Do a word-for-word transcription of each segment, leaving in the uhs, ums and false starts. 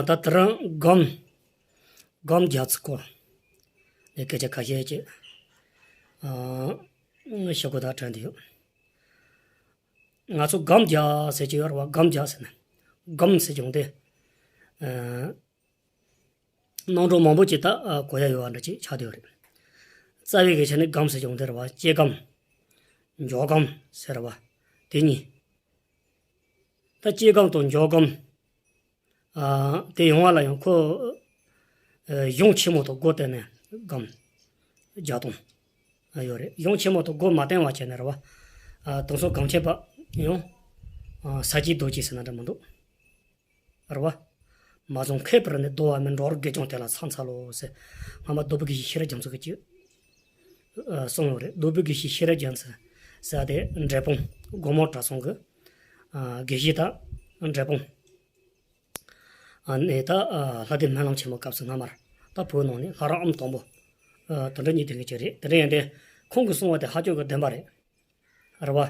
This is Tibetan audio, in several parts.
ད་དེ་རིང་སྒོམ། སྒོམ་རྒྱག་ཚུལ་སྐོར་ནས་སྐད་ཆ་ཁ་ཤས་ཅིག་ཨ་བཤད་དགོས་དག་དྲན་བསྡད་ཡོད། ང་ཚོ་སྒོམ་རྒྱག་ཟེར་གྱི་ཡོད་རེད་བ། སྒོམ་རྒྱག་ཟེར་ན། སྒོམ་ཟེར་གྱི་འོང་དེ། ཨ་རྣམ་གྲངས་མང་པོ་ཅིག་ད་ཨ་གོ་ཡ་ཡོད་པ་འདྲ་ཅིག་ཆགས་བསྡད་ཡོད་རེད། རྩ་བའི་སྐད་ཆ་ནི་སྒོམ་ཟེར་གྱི་འོང་དེ་རེད་བ། སྐྱེ་སྒོམ། འཇོག་སྒོམ་ཟེར་བ། དེ་གཉིས། ད་སྐྱེ་སྒོམ་དང་འཇོག་སྒོམ། ཨ་དེ་ཡོང་བ་ལ་ཡང་ཁོ་ཨ་གཞུང་ཆེན་མོ་དང་སྒོ་བསྟན་ནས་སྒོམ་རྒྱག་སྟངས་ཡོད་རེད། གཞུང་ཆེན་མོ་དང་སྒོ་མ་བསྟན་པ་བྱས་ནས་རེད་བ། ཨ་དེང་སང་སྒོམ་ཆེན་པ་ཡང་ཨ་ས་སྐྱའི་རྡོ་རྗེ་ཟེར་ན་འདྲ་མི་འདུག་རེད་བ། མ་བཟུང་མཁས་པར་ནི། བཟློག་པ་མིན་འགྲོ་བར་དགེ་སྦྱོང་དེ་ལ་ཕྱག་འཚལ་ལོ་ཟེར། སྔ་མ་རྡོ་སྦིས་དགེ་བཤེས་ཤེས་རབ་རྒྱ་མཚོ་གིས་ཅིག་ཨ་གསུངས་ཡོད་རེད། རྡོ་སྦིས་དགེ་བཤེས་ཤེས་རབ་རྒྱ་མཚོ་ཟེར་དེ་འབྲས་སྤུངས་སྒོ་མང་གྲྭ་ཚང་གི་ཨ་དགེ་བཤེས་དང་འབྲས་སྤུངས་ཨ་ནས་ད་ཨ་ལྷ་སྡེ་སྨོན་ལམ་ཆེན་མོ་སྐབས་སུ་སྔ་མར་ད་བོད་ནང་ནས་ལྷ་རམས་ཨང་དང་པོ་ཨ་དེ་འདྲ་གཉིས་ལྡན་གྱི་ཅིག་རེད། དེ་འདྲ་ཡིན་དུས་ཁོང་གིས་གསུངས་པ་དེ་ཧ་ཅང་གི་བདེན་པ་རེད། རེད་བ།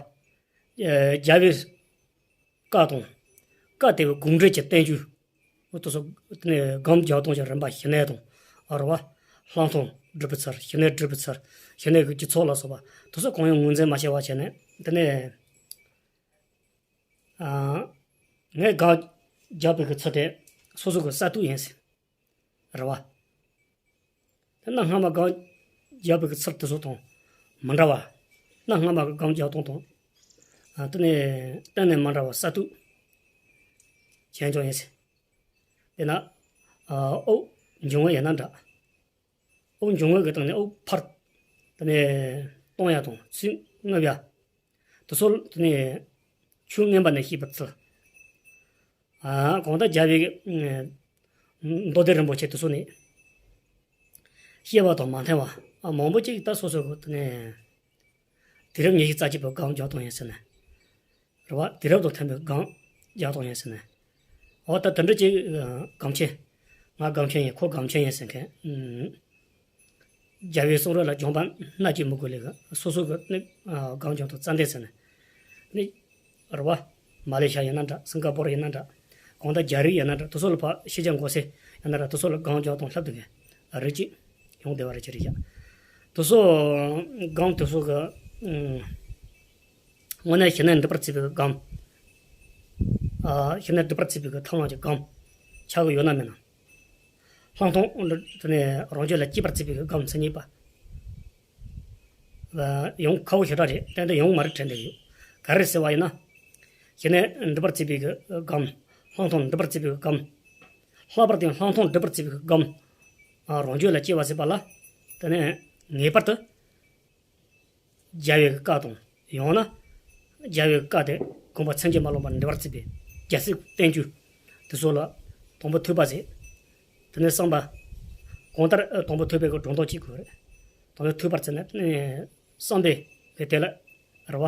ཨེ་རྒྱལ་བའི་བཀའ་དང་། བཀའ་དེ་བས་དགོངས་འགྲེལ་གྱི་བསྟན་བཅོས། འོ་དེ་ཚོ་དེ་ནས་སྒོམ་རྒྱག་སྟངས་ཀྱི་རིམ་པ་ཞི་གནས་དང་། ཨ་རེད་བ། ལྷག་མཐོང་སྒྲུབ་པའི་ཚུལ། ཞི་གནས་སྒྲུབ་པའི་ཚུལ། ཞི་གནས་ཀྱི་སྤྱི་ཚོགས་ལ་སོགས་པ་དེ་ཚོ་གང་ཡང་ངོས་འཛིན་མ་བྱས་པ་བྱས་ནས་དེ་ནས། ཨ་ངས་སྒོམ་རྒྱག་པའི་གི་ཚུལ་དེ་སོ་སོ་གི་བསམ་ཚུལ་ཡིན་ཟེར། རེད་བ། དེ་གནའ་སྔ་མ་སྒོམ་རྒྱག་པའི་གི་ཚུལ་དེ་ཚོ་དང་མི་འདྲ་བ། གནའ་སྔ་མ་གི་སྒོམ་རྒྱག་སྟངས་དང་། ཨ་དེ་ནས་གཏན་ནས་མི་འདྲ་བ་བསམ་ཚུལ་གཞན་ཅང་ཡིན་ཟེར། དཔེར་ན། ཨ་དབུགས་འབྱུང་བ་ཡིན་ན་འདྲ། དབུགས་འབྱུང་བ་གི་སྟེང་ནས་དབུགས་ཕར། དེ་ནས་གཏོང་ཡ་དང་ཚུར་རྔུབ་ཡ། དེ་ཚོ་དེ་ནས་ཆོས་མངོན་པ་ནས་ཤེས་པའི་ཚུལ། ཨ་གང་ལྟར་རྒྱལ་བའི་ཨ་མདོ་སྡེ་རིན་པོ་ཆེ་དེ་ཚོ་ནས་བཤད་པ་དང་མ་མཐུན་པ་ཨ་མང་པོ་ཅིག་ད་སོ་སོ་གི་དེ་ནས་དུས་རབས་ཉི་ཤུ་རྩ་གཅིག་པའི་སྒོམ་རྒྱག་སྟངས་ཡིན་ཟེར་ནས། རེད་བ། དུས་རབས་དང་མཐུན་པའི་སྒོམ་རྒྱག་སྟངས་ཡིན་ཟེར་ནས། འོ་ད་དེ་འདྲ་ཅིག་ཨ་སྒོམ་ཆེན། ང་སྒོམ་ཆེན་ཡིན། ཁོ་སྒོམ་ཆེན་ཡིན་ཟེར་མཁན། ཨུམ། རྒྱལ་བའི་གསུང་རབ་ལ་སྦྱངས་པ་སྣ་གཅིག་མི་དགོས་ལས་ཀ་སོ་སོ་གི་ནི་ཨ་སྒོམ་སྦྱོང་དང་རྩ་འདེད་ཟེར་ནས། ནི། རེད་བ། མ་ལེ་ཤ་ཡིན་ན་འདྲ། སིང་ག་པོར་ཡིན་ན་འདྲ། གང་ལྟར་རྒྱ་རིགས་ཡིན་ན་འདྲ། དེ་ཚོ་ལ་ཕར་ཤེས་བྱ་འགོག་སེ་ཡིན་ན་འདྲ། དེ་ཚོ་ལ་སྒོམ་རྒྱག་སྟངས་ལྷབ་འདུག་གས། རིགས་གཅིག་ཡོང་བདེ་བ་རེད་ཅི་རེད་ཡ། དེ་ཚོ་སྒོམ་དེ་ཚོ་གི་ཨུམ། དངོས་གནས་ཞི་གནས་སྒྲུབ་པར་བྱེད་པའི་སྒོམ། ཨ་ཞི་གནས་སྒྲུབ་པར་བྱེད་པའི་གི་ཐབས་ལམ་གྱི་སྒོམ་ཆགས་ཀྱི་ཡོད་ན་མེད་ན། ལྷག་མཐོང་དེ་ནས་རང་རྒྱུད་ལ་སྐྱེད་པར་བྱེད་པའི་གི་སྒོམ་མཚན་ཉིད་པ། ཡང་ཁག་པོ་ཞེ་དྲག་རེད། ཏན་ཏན་ཡོང་མ་རེད་དྲན་བསྡད་ཡོད། ག་རེ་ཟེར་བ་ཡིན་ན། ཞི་གནས་སྒྲུབ་པར་བྱེད་པའི་གི་སྒོམ། ལྷག་མཐོང་སྒྲུབ་པར་བྱེད་པའི་གི་སྒོམ། ལྷག་པར་དུ་ལྷག་མཐོང་སྒྲུབ་པར་བྱེད་པའི་གི་སྒོམ། ཨ་རང་རྒྱུད་ལ་སྐྱེ་བ་ཟེར་བ་ལ། དེ་ནས་ངེས་པར་དུ། རྒྱལ་བའི་གི་བཀའ་དང་། ཡང་ན། རྒྱལ་བའི་གི་བཀའ་དེ་དགོངས་པ་ཚིམ་གྱིས་མ་ལོངས་པར་འགྲེལ་བར་བྱེད་པའི་རྒྱལ་སྲས་བསྟན་བཅོས་དེ་ཚོ་ལ་དང་པོ་ཐོས་པ་ཟེར། དེ་ནས་བསམ་པ། གང་ལྟར་དང་པོ་ཐོས་པའི་གི་སྒྲོ་འདོགས་གཅིག་དགོས་རེད། དང་པོ་ཐོས་པར་བྱས་ནས་བསམ་པའི་གི་དེ་ལ་རེད་བ།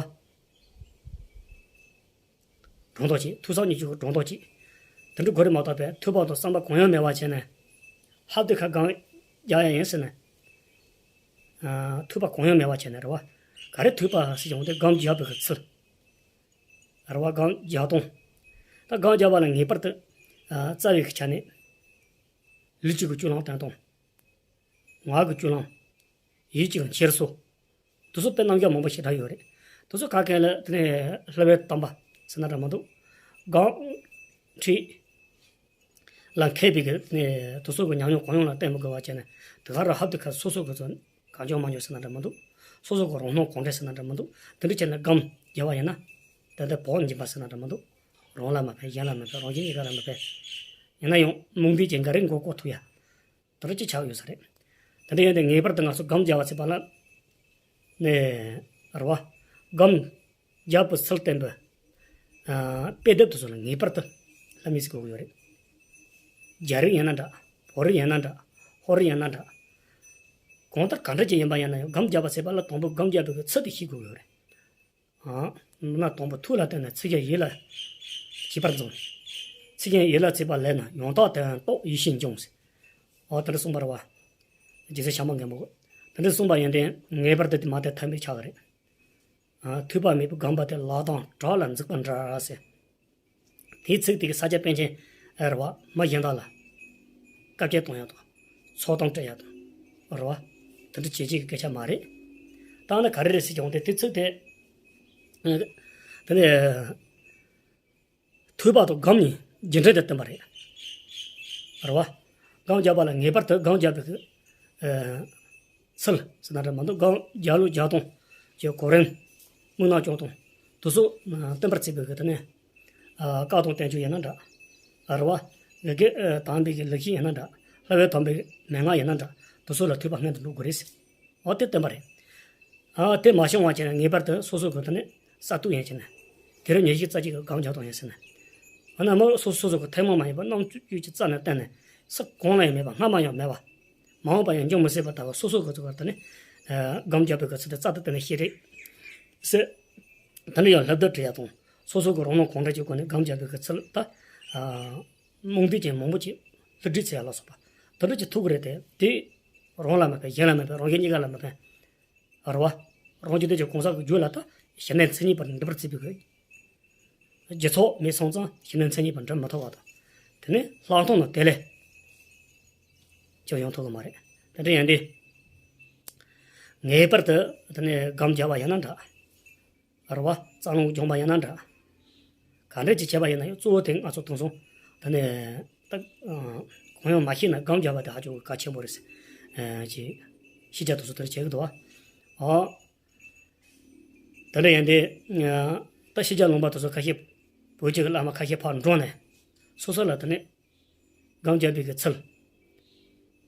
སྒྲོ་འདོགས་གཅིག་ཐོས་བསམ་གཉིས་ཀྱི་སྒྲོ་འདོགས་གཅིག་དེ་འདྲ་དགོས་རེད་མ་གཏོགས་པའི་ཐོས་པ་དང་བསམ་པ་གང་ཡང་མེད་པ་བྱས་ནས། ཧབ་སྟེ་ཁ་སྒོམ་རྒྱག་ཡ་ཡིན་ཟེར་ནས། ཨ་ཐོས་པ་གང་ཡང་མེད་པ་བྱས་ནས་རེད་བ། ག་རེ་ཐོས་པ་ཟེར་ཀྱང་དེ་སྒོམ་རྒྱག་པའི་གི་ཚུལ། རེད་བ། སྒོམ་རྒྱག་སྟངས། ད་སྒོམ་རྒྱག་པ་ལ་ངེས་པར་དུ། ཨ་རྩ་བའི་གི་ཆ་ནས། ལུས་ཀྱི་གི་སྤྱོད་ལམ་བསྟན་སྟངས། ངག་གི་སྤྱོད་ལམ། ཡིད་ཀྱི་གི་འཁྱེར་སོ། དེ་ཚོ་དཔེ་རྣམ་གཞག་མང་པོ་ཞེ་དྲག་ཡོད་རེད། དེ་ཚོ་ག་གེ་ལ་དེ་ནས་བསླབ་པའི་དམ་པ་ཟེར་ན་འདྲ་མི་འདུག་སྒོམ་ཁྲིད་ལ་མཁས་པའི་གི་ནས་དེ་ཚོ་གི་ཉམས་མྱོང་གང་ཡོང་ལ་བརྟེན་མི་དགོས་པ་བྱས་ནས། དེ་ག་ར་ཧབ་དེ་ཁ་སོ་སོ་གི་ཚོ་གང་བྱུང་མང་བྱུང་ཟེར་ན་འདྲ་མི་འདུག་སོ་སོ་གི་རང་སྣང་གང་དྲན་ཟེར་ན་འདྲ་མི་འདུག་དེ་འདྲ་བྱས་ནས་སྒོམ་རྒྱག་པ་ཡིན་ན། ད་ལྟ་བོགས་འབྱིན་པ་ཟེར་ན་འདྲ་མི་འདུག་རང་ལ་མ་ཕན། གཞན་ལ་མ་ཕན། རང་གཞན་གཉིས་ཀ་ལ་མ་ཕན། ཡིན་ན་ཡང་རྨོངས་པའི་རྐྱེན་གྱིས་ག་རེ་མགོ་སྐོར་ཐུབ་ཡ། དེ་འདྲ་ཅིག་ཆགས་ཡོད་ས་རེད། དེ་འདྲ་ཡིན་དུས་ངེས་པར་དུ་ང་ཚོ་སྒོམ་རྒྱག་པ་ཚེ་བ་ལ། ནས། རེད་བ། སྒོམ་རྒྱག་པའི་ཚུལ་བསྟན་པའི། ཨ་དཔེ་དེབ་དེ་ཚོ་ལ་ངེས་པར་དུ་བསླབ་མི་ཞིག་དགོས་ཀྱི་ཡོད་རེད། རྒྱ་རིགས་ཡིན་ན་འདྲ། བོད་རིགས་ཡིན་ན་འདྲ། ཧོར་རིགས་ཡིན་ན་འདྲ། གང་ལྟར་ག་འདྲ་ཅིག་ཡིན་པ་ཡིན་ན་ཡང་སྒོམ་རྒྱག་པ་ཚེ་བ་ལ་དང་པོ་སྒོམ་རྒྱག་པའི་ཚུལ་དེ་ཤེས་དགོས་ཀྱི་ཡོད་རེད། ཨ། ན་དང་པོ་ཐུགས་ལ་བརྟེན་ནས་ཚིག་ཀྱང་ཡིད་ལ་བྱེད་པར་འཛིན། ཚིག་ཀྱང་ཡིད་ལ་བྱེད་པ་ལེགས་ན། ཡང་དག་དོན་རྟོགས་ཡིད་བཞིན་འབྱུང་ཟེར། ཨོ་དེ་འདྲ་གསུངས་པ་རེད་བ། རྗེ་བཙུན་བྱམས་པ་མགོན་པོ། དེ་འདྲ་གསུངས་པ་ཡིན་ཏེ་ངེས་པར་དུ་དེ་མ་དེ་ཐབས་མེད་ཆགས་ཀྱི་རེད། ཨ། ཐོས་པ་མེད་པའི་སྒོམ་པ་དེ། ལག་དང་བྲག་ལ་འཛེགས་པ་འདྲ་ཟེར། དེའི་ཚིག་དེ་གི་ས་སྐྱ་པཎ་ཆེན་ ཨེ་རེད་བ། མི་གཞན་དག་ལ་བཀའ་བཀྱོན་གཏོང་ཡག་དང་། ཚོགས་གཏམ་སྤྲད་ཡག་དང་། རེད་བ། དེ་འདྲ་བྱེད་ཀྱི་སྐད་ཆ་མ་རེད། ད་ནི་ག་རེ་རེད་ཟེར་ཀྱང་དེ་དེ་ཚིག་དེ། དེ་ནས་ཐོས་པ་དང་སྒོམ་གཉིས་རྒྱུ་འབྲས་དེ་བསྟན་པ་རེད། རེད་བ། སྒོམ་རྒྱག་པ་ལ་ངེས་པར་དུ་སྒོམ་རྒྱག་པའི་གི་ཚུལ་ཟེར་ན་འདྲ་མི་འདུག་སྒོམ་རྒྱག་ལུགས་རྒྱག་སྟངས་ཀྱི་གོ་རིམ། མིག་རྣ་ལྕོགས་དང་དེ་ཚོ་བསྟན་པར་བྱེད་པའི་གི་དེ་ནས། བཀའ་དང་བསྟན་བཅོས་ཡིན་ན་འདྲ། རེད་བ། དགེ་རྒན་དམ་པའི་གི་ལེགས་བཤད་ཡིན་ན་འདྲ། བསླབ་པའི་དམ་པའི་མན་ངག་ཡིན་ན་འདྲ། དེ་ཚོ་ལ་ཐོས་པ་སྔོན་དུ་འགྲོ་དགོས་རེད། འོ་དེ་བསྟན་པ་རེད། ཨ་དེ་མ་བྱུང་བ་བྱས་ན་ངེས་པར་དུ་སོ་སོ་གི་དེ་ནས་ས་ཐུག་ཡན་བྱས་ནས། དེ་རུ་ཉེར་ཞིག་རྩ་གཅིག་གི་སྒོམ་རྒྱག་སྟངས་ཡིན་ཟེར་ནས། ཨ་ན་མོ་སོ་སོ་སོ་གི་ཐུན་མོང་མ་ཡིན་པ་རྣམ་དཔྱོད་ཀྱི་རྩ་ནས་བསྟན་ནས། ས་གོང་ལ་ཡང་མེད་པ་སྔ་མ་ཡང་མེད་པ། མ་འོངས་པ་ཡང་འབྱུང་མི་སྲིད་པ་ལྟ་བུ་སོ་སོ་གི་ཚུལ་གྱིས་དེ་ནས། སྒོམ་རྒྱག་པའི་གི་ཚུལ་དེ་རྩ་དང་བསྟུན་ནས་ཤེས་རེད། ཟེར། དེ་ནས་ཡང་སློབ་དེབ་བྲིས་ཡག་དང་། སོ་སོ་གི་རང་སྣང་གང་དྲག་གི་སྒོ་ནས་སྒོམ་རྒྱག་པའི་གི་ཚུལ་ད། རྨོངས་དད་ཅན་མང་པོ་ཅིག་སླུ་བྲིད་བྱེད་ཡག་ལ་སོགས་པ། དེ་འདྲ་ཅིག་ཐུག་གི་རེད་དེ། དེ་རང་ལ་མ་ཕན། གཞན་ལ་མ་ཕན། རང་གཞན་གཉིས་ཀ་ལ་མ་ཕན། རེད་བ། རང་རྒྱུད་དེ་ཅིག་གང་ཟག་གི་རྒྱུད་ལ་ད་ཞི་གནས་མཚན་ཉིད་པར་འགྲུབ་པར་བྱེད་པའི་གི་རྒྱུ་ཚོགས་མེད་སོང་ཙང་ཞི་གནས་མཚན་ཉིད་པར་འགྲུབ་མི་ཐུབ་པ་དང་། དེ་ནས་ལྷག་མཐོང་ནི་དེ་ལས་ཀྱང་ཡོང་ཐུབ་ཀྱི་མ་རེད། དེ་འདྲ་ཡིན་དུས། ངེས་པར་དུ་དེ་ནས་སྒོམ་རྒྱག་པ་ཡིན་ན་འདྲ། རེད་བ། རྩ་རླུང་སྦྱོང་བ་ཡིན་ན་འདྲ། ག་འདྲ་ཅིག་བྱས་པ་ཡིན་ན་ཡང་གཙོ་བོ་དེ་ང་ཚོ་དེང་སང་དེ་ནས་ད་གང་ཡང་མ་ཤེས་ན་སྒོམ་རྒྱག་པ་དེ་ཧ་ཅང་གལ་ཆེན་པོ་རེད་ཟེར། ཅིག་ཤེས་བྱ་དེ་ཚོ་དེ་འདྲ་བྱེད་ཀྱི་འདུག་བ། ཨོ། དེ་འདྲ་ཡིན་དུས། ད་ཤེས་བྱ་ལུང་པ་དེ་ཚོ་ཁ་ཤས། བོད་ཀྱི་བླ་མ་ཁ་ཤས་ཕར་འགྲོ་ནས། སོ་སོ་ལ་དེ་ནས་སྒོམ་རྒྱག་པའི་གི་ཚུལ།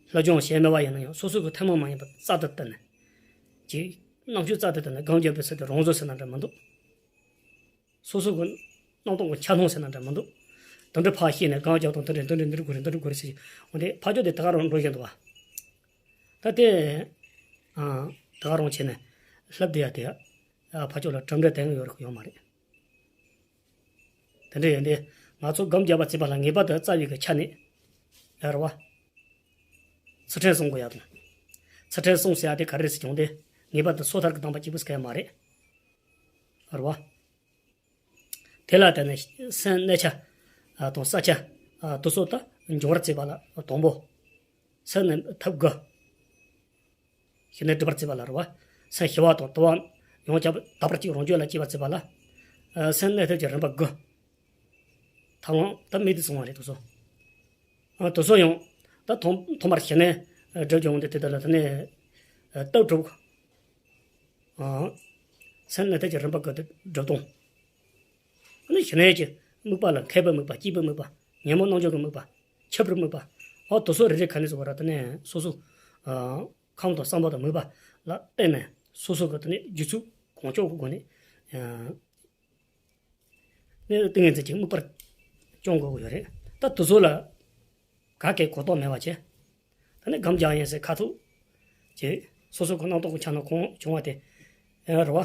སློབ་སྦྱོང་བྱས་མེད་པ་ཡིན་ན་ཡང་སོ་སོ་གི་ཐུན་མོང་མ་ཡིན་པ་རྩ་དང་བསྟུན་ནས། ཅིག་རྣམ་དཔྱོད་རྩ་དང་བསྟུན་ནས་སྒོམ་རྒྱག་པའི་ཚུལ་དེ་རང་བཟོ་ཟེར་ན་འདྲ་མི་འདུག་སོ་སོ་གི་རྣམ་རྟོག་གི་འཆར་སྣང་ཟེར་ན་འདྲ་མི་འདུག་དེ་འདྲ་ཕར་ཤེས་ནས་སྒོམ་རྒྱག་སྟངས་དེ་འདྲ་འདི་འདྲ་འདི་འདྲ་དགོས་རེད། འདི་འདྲ་དགོས་རེད་ཟེར། འོན་ཏེ་ཕར་ཕྱོགས་དེ་ད་ག་རང་འགྲོ་བཞིན་འདུག་བ། ད་དེ། ཨ། ད་ག་རང་བྱས་ནས་ལྷབ་བསྡད་ཡ་དེ། ཨ། ཕར་ཕྱོགས་ལ་གྲུབ་འབྲས་དེ་ཡོང་གི་ཡོད་མ་རེད། དེ་འདྲ་ཡིན་དུས་ང་ཚོ་སྒོམ་རྒྱག་པ་བྱེད་པ་ལ་ངེས་པར་དུ་རྩ་བའི་གི་ཆ་ནས། ཡ་རེད་བ། ཚུལ་ཁྲིམས་སྲུང་དགོས་ཡག་དང་། ཚུལ་ཁྲིམས་སྲུང་ཟེར་ཡག་དེ་ག་རེ་རེད་ཟེར་ཀྱང་དེ། ངེས་པར་དུ་སོ་ཐར་གྱི་དམ་པ་གཅིག་པུ་ཟེར་མཁན་མ་རེད། ཡ་རེད་བ། དེ་ལ་བརྟེན་ནས་སེམས་གནས་ཆ་དང་ས་ཆ་དེ་ཚོ་ད་འབྱོར་བར་བྱེད་པ་ལ་དང་པོ། སེམས་གནས་ཐབས་དགུ། ཞི་གནས་སྒྲུབ་པར་བྱེད་པ་ལ་རེད་བ། སེམས་ཞི་བ་དང་དུལ་བ་ཡོངས་ཁྱབ་དག་པར་གཅིག་རང་རྒྱུད་ལ་སྐྱེ་བར་བྱེད་པ་ལ། ཨ། སེམས་གནས་ཐབས་ཀྱི་རིམ་པ་དགུ། ཐབས་ལམ་ད་མིག་ཏུ་སོང་བ་རེད་དེ་ཚོ། ཨ། དེ་ཚོ་ཡང་ད་ཐོག་ཐོག་མར་ཞི་གནས་སྒྲུབ་ཀྱི་འོང་དུས་དེ་དག་ལ་དེ་ནས་ཨ་སྟོབས་གྲུབ། ཨ། སེམས་གནས་ཐབས་ཀྱི་རིམ་པ་དགུ་དེ་སྒྲུབ་སྟངས། ཨ་ནི་ཞི་གནས་ཀྱི་དམིགས་པ་ལ་མཁས་པའི་དམིགས་པ། སྐྱེས་བུའི་དམིགས་པ། ཉོན་མོངས་རྣམ་འཇོམས་ཀྱི་དམིགས་པ། ཁྱབ་པའི་དམིགས་པ། འོ་དེ་ཚོ་རེ་རེ་ག་ནས་བཟུང་བ་ར་དེ་ནས་སོ་སོ། ཨ། ཁམས་དང་བསམ་པ་དང་མོས་པ་ལ་བརྟེན་ནས་སོ་སོ་གི་དེ་ནས་རྒྱུད་ཚོད་གང་ལྕོགས་ཀྱི་སྒོ་ནས། ཨ། ནས་ཏིང་ངེ་འཛིན་གྱི་དམིགས་པར་སྐྱོང་དགོས་ཀྱི་ཡོད་རེད། ད་དེ་ཚོ་ལ་ག་གེ་གོ་རྟོགས་མེད་པ་བྱས། ད་ནི་སྒོམ་རྒྱག་ཡིན་ཟེར་ཁ་ཐུག་བྱས། སོ་སོ་གི་རྣམ་རྟོག་གི་འཆར་སྣང་གང་བྱུང་བ་དེ། ཨེ། རེད་བ།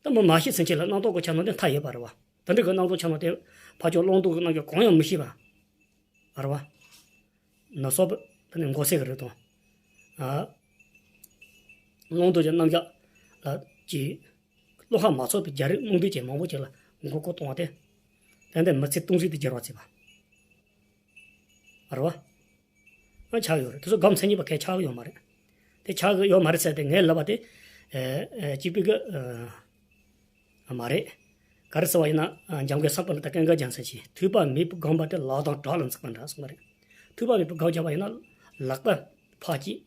ད་མི་མ་ཤེས་ཚུན་ཆད་ལ་རྣམ་རྟོག་གི་འཆར་སྣང་དེ་མཐའ་ཡས་པ་རེད་བ། དེ་འདྲ་གི་རྣམ་རྟོག་འཆར་སྣང་དེ་ཕར་ཕྱོགས་བླང་དོར་གྱི་རྣམ་གཞག་གང་ཡང་མི་ཤེས་པ། རེད་བ། ནུ་སོ་པ་དེ་ནི་མགོ་སེར་གི་རིགས་དང་། ཨ། བླང་དོར་གྱི་རྣམ་གཞག་ལ་ཀྱི་བློ་ཁ་མ་ཚོད་པའི་རྒྱལ་རིགས་རྨོངས་དད་ཅན་མང་པོ་ཅིག་ལ་མགོ་སྐོར་གཏོང་བ་དེ། ཏན་ཏན་མི་ཚེ་སྟོང་ཟད་དུ་འགྱུར་བར་བྱེད་པ། རེད་བ། ཨ། ཆགས་ཡོད་རེད། དེ་ཚོ་སྒོམ་མཚན་ཉིད་པ་གས་ཆགས་ཡོད་མ་རེད། དེ་ཆགས་ཡོད་མ་རེད་ཟེར་ཏེ་ངས་ལབ་པ་དེ། ཨེ། ཨེ། གཅིག་པུའི་གི། ཨ། མ་རེད། ག་རེ་ཟེར་བ་ཡིན་ན། ཨ། འཇམ་མགོན་ས་པཎ་ད་ཀུན་དགའ་རྒྱལ་མཚན་གྱིས། ཐོས་པ་མེད་པར་སྒོམ་པ་དེ་ལག་དང་བྲག་ལ་འཛེགས་པ་འདྲ་གསུངས་པ་རེད། ཐོས་པ་མེད་པར་སྒོམ་རྒྱག་པ་ཡིན་ན་ལག་པ་ཕར་གཅིག་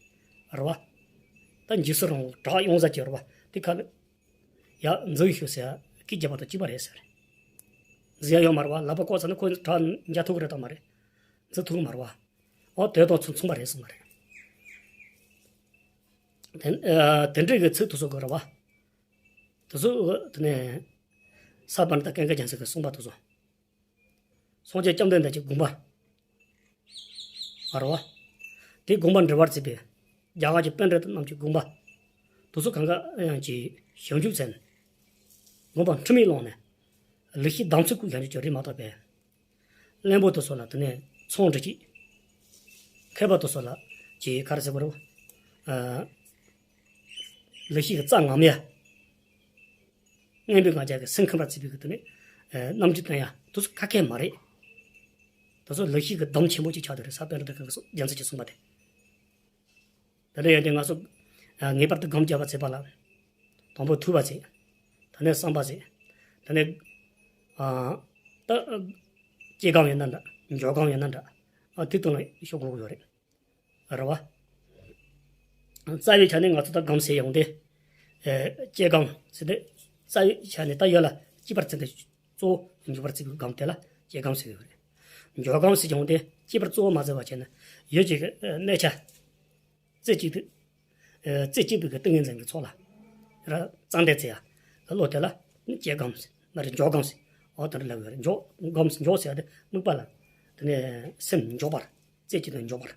རེད་བ། ད་འཇིགས་སུ་རུང་བ་བྲག་ཡོངས་རྫོགས་ཀྱི་རེད་བ། དེ་ཁ་ལ་ཡར་འཛེགས་ཤོག་ཟེར་ཡ་སྐད་རྒྱབ་པ་དང་གཅིག་པ་རེད་ཟེར། འཛེགས་ཡ་ཡོད་མ་རེད་བ། ལག་པ་བཀོག་ཚར་ན་ཁོ་བྲག་འཇག་ཐུབ་ཀྱི་རེད་དམ་མ་རེད། འཛེགས་ཐུབ་ཀྱི་མ་རེད་བ། འོ་དེ་དང་མཚུངས་མཚུངས་པ་རེད་གསུངས་པ་རེད། དེ། ཨ། དེ་འདྲའི་གི་ཚིག་དེ་ཚོ་གི་རེད་བ། དེ་ཚོ་དེ་ནས་ས་པཎ་ད་ཀུན་དགའ་རྒྱལ་མཚན་གྱིས་གསུངས་པ་དེ་ཚོ། སངས་རྒྱས་བཅོམ་ལྡན་འདས་ཀྱི་དགོངས་པ། ཨ། རེད་བ། དེའི་དགོངས་པ་འགྲེལ་བར་བྱེད་པའི་རྒྱ་གར་གྱི་པཎྜི་ཏ་རྣམས་ཀྱི་དགོངས་པ། དེ་ཚོ་གང་ག་ཡང་གི་ཞིབ་འཇུག་མཛད་ནས། དགོངས་པ་འཁྲུལ་མེད་བླངས་ནས། ལེགས་བཤད་གདམས་ཚུལ་ཀུན་ཞབས་འདྲེན་གྱི་རིགས་མ་གཏོགས་པའི། བླུན་པོ་དེ་ཚོ་ལ་དེ་ནས་ཚོང་འབྲེལ་གྱིས། མཁས་པ་དེ་ཚོ་ལ་གྱི་ག་རེ་ཟེར་དགོས་རེད་བ། ཨ། ལེགས་བཤད་ཀྱི་རྩ་ངོ་མ་ཡ། མངོན་པའི་ངང་རྒྱལ་གྱི་སེམས་ཁམས་ལ་བརྩིས་པའི་གི་དེ་ནས། ཨ། རྣམ་འགྱུར་བསྟན་ཡ་དེ་ཚོ་ཁ་མཁས་མ་རེད། དེ་ཚོ་ལེགས་བཤད་ཀྱི་སྡོམ་ཆེན་པོ་ཅིག་ཆགས་བསྡད་རེད། ས་པཎ་གྲུབ་ཀྱི་རྒྱལ་མཚན་གྱིས་གསུངས་པ་དེ། དེ་འདྲ་ཡིན་དུས་ང་ཚོ་ངེས་པར་དུ་སྒོམ་རྒྱག་པ་བྱེད་པ་ལ། དང་པོ་ཐོས་པ་བྱེད། དེ་ནས་བསམ་པ་བྱེད། དེ་ནས་ཨ་ད་སྐྱེ་སྒོམ་ཡིན་ན་འདྲ། འཇོག་སྒོམ་ཡིན་ན་འདྲ། ཨ་དེ་དོན་ལ་ཤོག་དགོས་ཀྱི་ཡོད་རེད། རེད་བ། རྩ་བའི་ཆ་ནས་ང་ཚོ་ད་སྒོམ་ཟེར་ཡོང་དུས། ཨེ་སྐྱེ་སྒོམ་ཟེར་དུས། རྩ་བའི་ཆ་ནས་ད་ཡོད་ལ་སྐྱེ་བར་བརྩི་དུས། གཙོ་བོ་འཇོག་པར་བརྩི་བའི་སྒོམ་དེ་ལ་སྐྱེ་སྒོམ་ཟེར་གྱི་ཡོད་རེད། འཇོག་སྒོམ་ཟེར་ཡོང་དུས་སྐྱེ་བར་གཙོ་བོ་མ་བརྩི་བ་བྱས་ན། ཡོད་ཅིག་གི་གནས་ཆ། རྩེ་གཅིག་ཏུ། ཨེ་རྩེ་གཅིག་པའི་གི་ཏིང་ངེ་འཛིན་གྱི་ཚོགས་ལ། ར་རྩ་འདས་ཚེ་ཡ། བློ་དེ་ལ་སྐྱེ་སྒོམ་ཟེར། མ་རེད། འཇོག་སྒོམ་ཟེར། འོ་དེ་འདྲ་ལབ་ཡོད་རེད། འཇོག་སྒོམ་ཟེར། འཇོག་ཟེར་ཡ་དེ་དམིགས་པ་ལ། དེ་ནས་སེམས་འཇོག་པར། རྩེ་གཅིག་ཏུ་འཇོག་པར།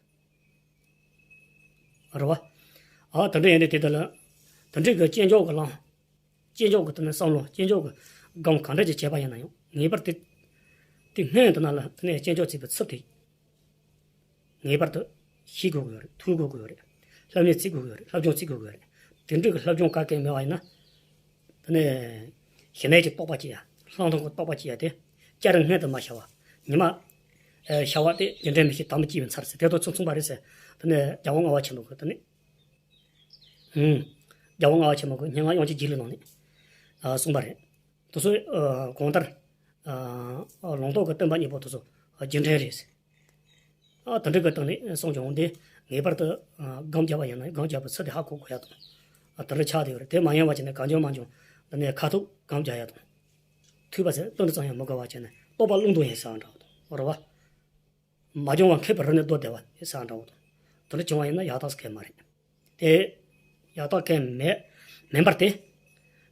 རེད་བ། ཨ་དེ་འདྲ་ཡིན་དུས་དེ་དེ་ལ། དེ་འདྲའི་གི་སྐྱེ་འཇོག་གི་ལམ། སྐྱེ་འཇོག་གི་དེ་ནས་བསམ་བློ། སྐྱེ་འཇོག་གི་སྒོམ་གང་འདྲ་ཅིག་བྱས་པ་ཡིན་ན་ཡང་། ངེས་པར་དུ་དེ་སྔོན་དུ་ན་ལ་དེ་ནས་སྐྱེ་འཇོག་བྱེད་པའི་ཚུལ་དེ། ངེས་པར་དུ་ཤེས་དགོས་ཀྱི་ཡོད་རེད། ཐོས་དགོས་ཀྱི་ཡོད་རེད། སློབ་གཉེར་བྱེད་དགོས་ཀྱི་ཡོད་རེད། སློབ་སྦྱོང་བྱེད་དགོས་ཀྱི་ཡོད་རེད། དེ་འདྲའི་གི་སློབ་སྦྱོང་ག་གེ་མེད་པ་ཡིན་ན། དེ་ནས་ཞི་གནས་ཀྱི་རྟོགས་པ་སྐྱེ་ཡ། ལྷག་མཐོང་གི་རྟོགས་པ་སྐྱེ་ཡ་དེ། སྐྱ་རེངས་སྔོན་དུ་མ་ཤར་བ། ཉི་མ་ཨེ་ཤར་བ་དེ་རྒྱུ་འབྲས་མི་ཤེས། དམ་པའི་སྐྱེས་བུའི་མཚར་ཟེར་དེ་དང་མཚུངས་མཚུངས་པ་རེད་ཟེར། དེ་ནས་རྒྱལ་བ་ལྔ་པ་ཆེན་པོ་གིས་དེ་ནས། ཨུམ། རྒྱལ་བ་ལྔ་པ་ཆེན་པོ་གིས་སྙན་ངག་དབྱངས་ཅན་རྒྱལ་གླིང་ནང་ནས་ཨ་གསུངས་པ་རེད། དེ་ཚོ་ཨ་གང་ལྟར། ཨ་ལུང་རྟོགས་ཀྱི་སྟོན་པ་གཉིས་པོ་དེ་ཚོ་རྒྱུ་འབྲས་རེད། ཨ་དེ་འདྲ་གི་སྟེང་ནས་གསུངས་ཀྱང་འོང་དེ། ངེས་པར་དུ་ཨ་སྒོམ་རྒྱག་པ་ཡིན་ན། སྒོམ་རྒྱག་པའི་ཚུལ་དེ་ཧ་གོ་དགོས་ཡ་དང་། ཨ་དེ་འདྲ་ཆགས་བསྡད་ཡོད་རེད། དེ་མ་ཡིན་པ་བྱས་ན་གང་བྱུང་མང་བྱུང་དེ་ནས་ཁ་ཐུག་སྒོམ་རྒྱག་ཡ་དང་། ཐོས་པ་ཟེར་དོན་དུ་ཙམ་ཡང་མི་དགོས་པ་བྱས་ནས་རྟོགས་པ་རླུང་དང་ཡིན་ཟེར་བ་འདྲ་བོ་དང་། རེད་བ། མ་བྱུང་བ་མཁས་པའི་རི་ནས་རྡོ་རྡེབ་པ་ཡིན་ཟེར་བ་འདྲ་བོ་དང་། དེ་འདྲ་བྱུང་བ་ཡིན་ན་ཡག་ཐག་ཆོད་མ་རེད། དེ་ཡག་ཐག་ཆོད་མེད། མིན་པར་དེ།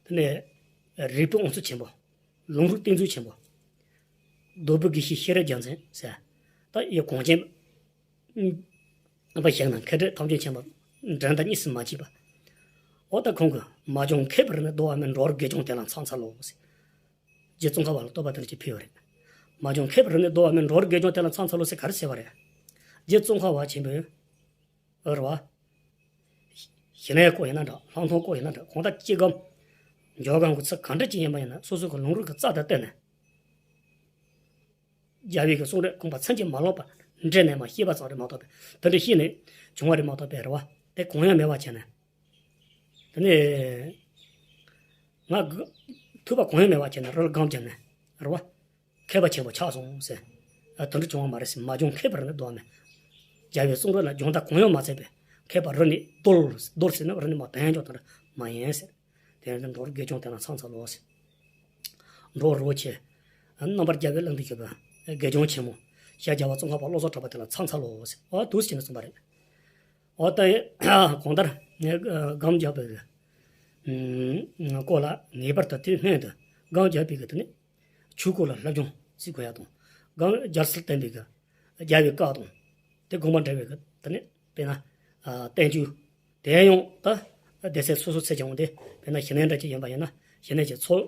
དེ་ནས་རིག་པའི་དབང་ཕྱུག་ཆེན་པོ། ལུང་རིགས་གཏེར་མཛོད་ཆེན་པོ། རྡོ་སྦིས་དགེ་བཤེས་ཤེས་རབ་རྒྱལ་མཚན་ཟེར། ད་ཡི་གོང་ཆེན་པ་ཞིག་ན། མཁས་གྲུབ་ཐམས་ཅད་མཁྱེན་པ། འགྲན་ཟླ་གཉིས་སུ་མ་མཆིས་པ། འོ་ད་ཁོང་གིས། མ་བྱུང་མཁས་པའི་རི་ནས་རྡོ་བ་མིན། འགྲོ་བ་དགེ་སྦྱོང་དེ་ལ་མཚམས་འཚལ་ལོ་ཟེར། རྗེ་ཙོང་ཁ་པ་ལ་བསྟོད་པ་དེ་འདྲ་ཅིག་ཕུལ་བ་རེད། མ་བྱུང་མཁས་པའི་རི་ནས་རྡོ་བ་མིན། འགྲོ་བ་དགེ་སྦྱོང་དེ་ལ་མཚམས་འཚལ་ལོ་ཟེར་ག་རེ་ཟེར་བ་རེད། རྗེ་ཙོང་ཁ་པ་ཆེན་པོས། ཨོ་རེད་བ། ཞི་གནས་སྐོར་ཡིན་ན་འདྲ། ལྷག་མཐོང་སྐོར་ཡིན་ན་འདྲ། གང་ལྟར་སྐྱེ་སྒོམ། འཇོག་སྒོམ་གྱི་ཚུལ་གང་འདྲ་ཅིག་ཡིན་པ་ཡིན་ན། སོ་སོ་གི་ལུང་རིགས་ཀྱི་རྩ་དང་བསྟུན་ནས། རྒྱལ་བའི་གི་གསུང་རབ་དགོངས་པ་ཚིམ་གྱིས་མ་ལོག་པ་འདྲེས་ནས་མར་ཤེས་པ་ཙམ་རེད་མ་གཏོགས་པའི། དེ་འདྲ་ཤེས་ནས་བྱུང་བ་རེད་མ་གཏོགས་པའི། རེད་བ། དེ་གང་ཡང་མེད་པ་བྱས་ནས། དེ་ནས་ང་གི་ཐོས་པ་གང་ཡང་མེད་པ་བྱས་ནས་རི་ལ་སྒོམ་བརྒྱབ་ནས། རེད་བ། མཁས་པ་ཆེན་པོ་ཆགས་སོང་ཟེར། ཨ་དེ་འདྲ་བྱུང་བ་མ་རེད་ཟེར། མ་བྱུང་མཁས་པའི་རི་ནས་རྡོ་བ་མིན། རྒྱལ་བའི་གསུང་རབ་ལ་སྦྱོང་བརྡར་གང་ཡང་མ་བྱས་པའི་མཁས་པ་རི་ནས་རྡོ་ལ། རྡོ་ཟེར་ན་རི་ནས་མར་དོན་ཡོང་འཇོག་དེ་འདྲ་མ་ཡིན་ཟེར། དེ་ནས་འགྲོ་བ་དགེ་སྦྱོང་དེ་ལ་མཚམས་འཚལ་ལོ་ཟེར། འགྲོ་བ་རི་བོ་ཆེ། རྣམ་པར་རྒྱལ་བའི་གླིང་དུ་བཞུགས་པའི་དགེ་སྦྱོང་ཆེན་མོ། ཤཱཀྱ་རྒྱལ་བ་ཙོང་ཁ་པ་བློ་བཟང་གྲགས་པ་དེ་ལ་མཚམས་འཚལ་ལོ་ཟེར། འོ་འདུག་སེ་བྱས་ནས་གསུངས་པ་རེད། འོ་ད་གང་ལྟར་ངས་སྒོམ་རྒྱག་པའི་སྐོར་ལ། ངེས་པར་དུ་དེ་སྔོན་དུ་སྒོམ་རྒྱག་པའི་གི་དེ་ནས་ཆོས་སྐོར་ལ་སློབ་སྦྱོང་བྱེད་དགོས་ཡ་དང་། སྒོམ་རྒྱལ་སྲིད་བསྟན་པའི་གི་རྒྱལ་བའི་བཀའ་དང་། དེ་དགོངས་པ་འགྲེལ་བའི་གི་དེ་ནས་དཔེར་ན་བསྟན་བཅོས་དེ་ཡང་ད་སྡེ་ཚན་སོ་སོ་ཚད་ཀྱང་འོང་དེ། དཔེར་ན་ཞི་གནས་འདྲ་ཅིག་ཡིན་པ་ཡིན་ན། ཞི་གནས་ཀྱི་ཚུལ་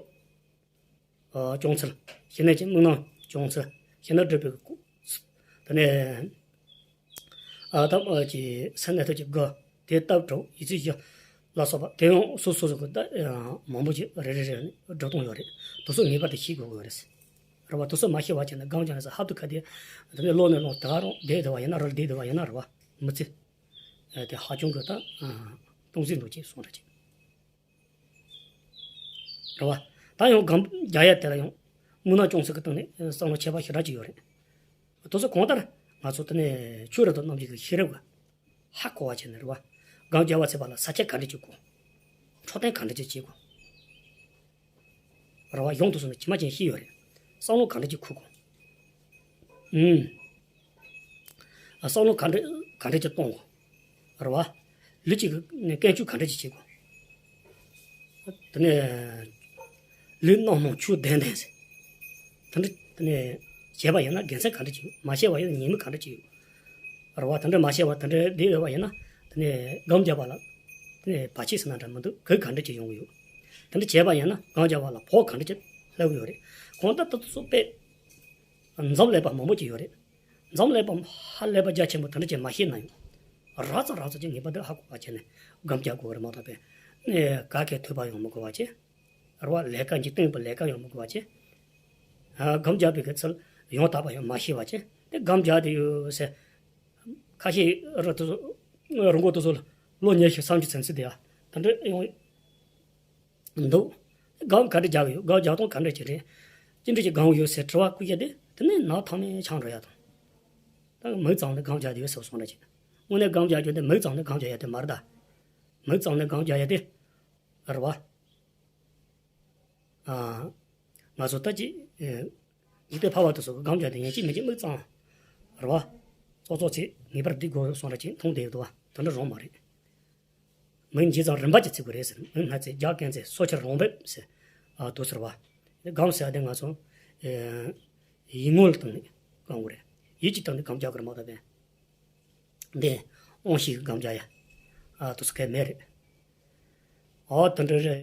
སྐྱོང་ཚུལ། ཞི་གནས་ཀྱི་དམིགས་རྣམ་སྐྱོང་ཚུལ། ཞི་གནས་སྒྲུབ་པའི་སྐོར། དེ་ནས་ཨ་ཐབས་ཀྱི་སེམས་གནས་ཐབས་ཀྱི་དགུ། དེ་ལྟ་བུ་དྲུག་ཡིད་ཚིམ་བཞི་ལ་སོགས་པ། དེ་ཡང་སོ་སོ་སོ་གི་ད་མང་པོ་ཞིག་རེ་རེ་རེ་ནས་སྒྲུབ་སྟངས་ཡོད་རེད། དེ་ཚོ་ངེས་པར་དུ་ཤེས་དགོས་ཀྱི་ཡོད་རེད། རེད་བ། དེ་ཚོ་མ་ཤེས་པ་བྱས་ན་སྒོམ་རྒྱག་ནས་ཧབ་ཏུ་ཁ་དེ། དེ་ནས་ལོག་ནས་ལོག་དེ་ག་རང་བསྡད་བསྡད་པ་ཡིན་ན། རི་ལ་བསྡད་བསྡད་པ་ཡིན་ན། རེད་བ། མི་ཚེ་དེ་ཧ་ཅང་གི་ད་སྟོང་ཟད་འགྲོ་ཅིག་སོང་འདྲ་ཅིག་རེད་བ། ད་ཡང་སྒོམ་རྒྱག་ཡ་དེ་ལ་ཡང་དམིགས་རྣམ་སྐྱོང་ཚུལ་གྱི་སྟེང་ནས་བསམ་བློ་ཁྱད་པར་ཞེ་དྲག་ཅིག་ཡོད་རེད། དེ་ཚོ་གང་ལྟར་ང་ཚོ་དེ་ནས་ཆོས་རབ་དང་རྣམ་འབྱེད་ཀྱི་ཤེས་རབ་ཀྱིས་ཧ་གོ་བ་བྱས་ནས། རེད་བ། སྒོམ་རྒྱག་པ་བྱེད་པ་ལ་ས་བཅད་ག་འདྲ་ཅིག་དགོས། འཕྲོད་བསྟེན་ག་འདྲ་ཅིག་བྱེད་དགོས། རེད་བ། གཞུང་དེ་ཚོ་ནས་ཇི་མ་ཇི་བཞིན་ཤེས་ཡོད་རེད། བསམ་བློ་ག་འདྲ་ཅིག་འཁོར་དགོས། ཨུམ། ཨ་བསམ་བློ་ག་འདྲ་ག་འདྲ་ཅིག་གཏོང་དགོས། རེད་བ། ལུས་ཀྱི་ནས་ཀུན་སྤྱོད་ག་འདྲ་ཅིག་བྱེད་དགོས། དེ་ནས་ལུས་རྣམ་སྣང་ཆོས་ལྡན་ལྡན་ཟེར། དེ་འདྲ་དེ་ནས་བྱས་པ་ཡིན་ན་དགེ་མཚན་ག་འདྲ་ཅིག་ཡོད། མ་བྱས་པ་ཡིན་ན་ཉེས་དམིགས་ག་འདྲ་ཅིག་ཡོད། རེད་བ། དེ་འདྲ་མ་བྱས་པ་དེ་འདྲ་བསྡད་ཡོད་པ་ཡིན་ན། དེ་ནས་སྒོམ་རྒྱག་པ་ལ་དེ་ནས་བར་ཆད་ཟེར་ན་འདྲ་མི་འདུག་གེགས་ག་འདྲ་ཅིག་ཡོང་གི་ཡོད། དེ་འདྲ་བྱས་པ་ཡིན་ན་སྒོམ་རྒྱག་པ་ལ་བོགས་ག་འདྲ་ཅིག་སླེབས་ཀྱི་ཡོད་རེད། གང་ལྟར་དེ་ཚོ་དཔེ་འཛོམས་ལེགས་པ་མང་པོ་ཅིག་ཡོད་རེད། འཛོམས་ལེགས་པ་ཧ་ལས་པ་རྒྱ་ཆེན་པོ་དེ་འདྲ་ཅིག་མ་ཤེས་ན་ཡང་། རགས་ཙམ་རགས་ཙམ་ཅིག་ངེས་པར་དུ་ཧ་གོ་བ་བྱས་ནས་སྒོམ་རྒྱག་དགོས་རེད་མ་གཏོགས་པས། ཨེ་ག་གེ་ཐོས་པ་ཡང་མི་དགོས་པ་བྱས། རེད་བ། ལས་ཀ་འཇིག་རྟེན་པའི་ལས་ཀ་ཡང་མི་དགོས་པ་བྱས། ཨ་སྒོམ་རྒྱག་པའི་གི་ཚུལ་ཡང་དག་པ་ཡང་མ་ཤེས་པ་བྱས། དེ་སྒོམ་རྒྱག་དེ་ཡོད་ཟེར། ཁ་ཤས་རུ་དུ་རུ་འགོ་དུ་ཚོ་ལོ་ཉི་ཤུ་སུམ་ཅུ་ཚུན་ཚོད་དེ་ཡ་དེ་འདྲ་ཡོང་འདུག་སྒོམ་ག་འདྲ་རྒྱག་གི་ཡོད། སྒོམ་རྒྱག་སྟངས་ག་འདྲ་ཅིག་རེད། ཅི་འདྲ་ཅིག་སྒོམ་ཡོད་ཟེར་དྲི་བ་བཀོད་ཡ་དེ་དེ་ནས་ནག་ཐང་ནས་ཆང་འགྲོ་ཡ་དང་། ད་མིག་གཙང་ནས་སྒོམ་རྒྱག་དེ་ཡོད་ཟེར་སོང་ར་ཅིག་དངོས་གནས་སྒོམ་རྒྱག་རྒྱུ་དེ་མིག་གཙང་ནས་སྒོམ་རྒྱག་ཡ་དེ་མ་རེད་ད། མིག་གཙང་ནས་སྒོམ་རྒྱག་ཡ་དེ་རེད་བ། ཨ། ང་ཚོ་ལྟ་ཅི། འཇིག་རྟེན་ཕལ་བ་དེ་ཚོ་གི་སྒོམ་རྒྱག་དེ་ཡིན་གཅིག་མིན་གཅིག་མིག་གཙང་། རེད་བ། ཙོག་ཙོག་ཅིག་ངེས་པར་འདི་དགོས་སོང་ར་ཅིག་མཐོང་བསྡད་ཡོད་དོ་བ། དེ་འདྲ་རང་མ་རེད། མིག་འཇིག་གཙང་རིམ་པ་ཅིག་བརྩི་དགོས་རེད་ཟེར། མིག་སྔ་རྩེ་རྒྱག་རྐྱེན་རྩེ་སོ་ཁྱེར་རང་འབེབས་ཟེར། ཨ་དུ་ཟེར་བ། སྒོམ་ཟེར་བ་དེ་ང་ཚོ། ཡིད་ངོ་ལ་བཏང་ནས་སྒོམ་དགོས་རེད། ཡིད་ཀྱི་སྟེང་ནས་སྒོམ་རྒྱག་དགོས་རེད་མ་གཏོགས་པས། འདི་དབང་ཤེས་ཀྱི་སྒོམ་རྒྱག་ཡ། ཨ་དུ་ཟེར་གལ་མེད་རེད། ཨོ་དེ་འདྲ་རེད།